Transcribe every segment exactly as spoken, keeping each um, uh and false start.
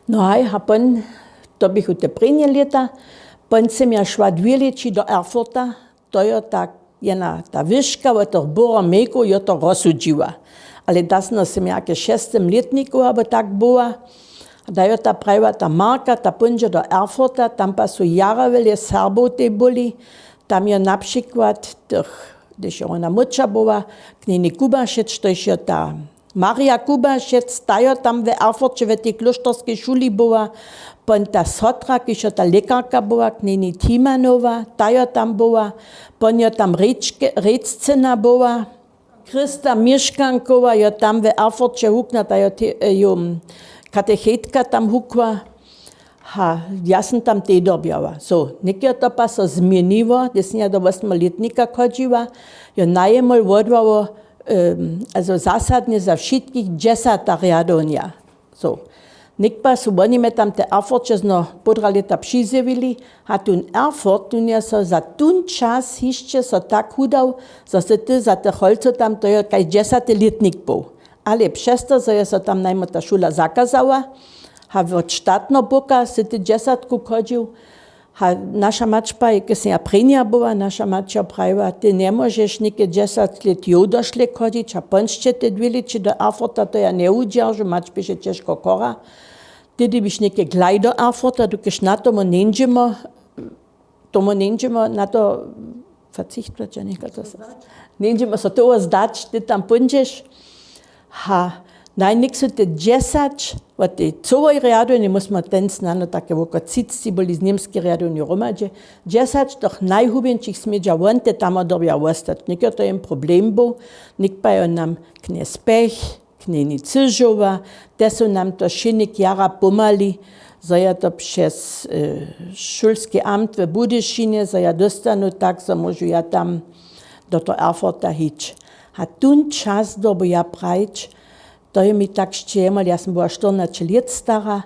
No haj, a pón to běchu te prěnje lěta. Pón sym ja šła dwě lěći do Erfurta. To jo tak jedna ta wyška wot tych bóhrom mejkow jo to rozsudźiła. Ale dasno sym ja ke šestym lětnikow abo tak była. Da jo ta prajiła ta marka ta póńdźe do Erfurta, tam pa su jara wjele Serbow tej byli. Tam jo na přikład tych, hdyž jo wona młódša była, knjeni Kubašec, štož jo ta Marja Kubašec, ta jo tam w Erfurće w tej klóšterskej šuli była. Pón ta sotra, kiž jo ta lěkarka była, knjeni Timanowa, ta jo tam była. Pón jo tam rěčke rěčcyna była. Christa Měškankowa jo tam w Erfurće hukna, ta jo jo katechetka tam hukła. Ha, ja sym tam tej dorbjała. So někeho to pa so změniło, hdyž sym ja do wosmolětnika chodźiła. Jo najemol wodłało, azo zasadnje za wšitkich dźesata rjadownja. So někpa su woni mje tam te Erfurće zno pódra lěta přizjewili. A tón Erfurt tón je so za tón čas hišće so tak hudał, zo sy ty za tych holcow tam to jo kaž dźesaty lětnik był. Ale přez to zo je so tam najmó ta šula zakazała, a wot štatneho boka sy ty dźesatku chodźił. A naša maćpa je kesnja prěnja była, naša maćer prajiła, ty njemóžeš něke dźesat lět jow došle chodźić a pónsće te dwě lěći do Erfurta, to ja njewudźeržu, maćpěše ćežko chora. Ty dybiš něke glaj do Erfurta, dokelž na tomu njeńdźemo tomu njeńdźemo na to verzichtwać, ja něko to se njeńdźemo so toho zdać, ty tam póńdźeš. Ha, najnik su te dźesać wot tej cołej rjadownje, mósmy ten snano take woko třicci byli z němskej rjadownje hromadźe, dźesać tych najhubjeńšich smědźa won te tam dyrbja wostać, něko to jen problem był. Něk pa jo nam knjez pech, knjeni cyžowa, te su nam to wšěnik jara pomhali, zo ja to přez šulski amt w budyšinje zo ja dóstanu tak zo móžu ja tam do to Erfurta hić. A tón čas dyrbu ja prajić, to je mi tak šće jemol ja sym była štyrnaće lět stara.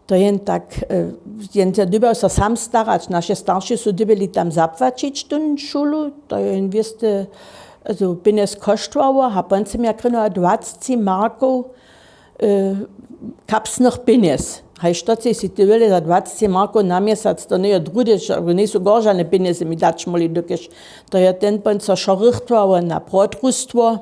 To jen tak jen se dyrbjał so sam starać naše starši su dyrbjeli tam zapłaćić tón šulu, to je jen wěsty pjenjez koštwało a pón sym ja krynula dwacci markow kapsnych pjenjez. Haj što cej si ty wjele za dwacci markow na měsac to njejo druhdy, njejsu goržane pjenjezy mi dać móhli dokelž to je ten pón so wšo rychtowało na protrustwo.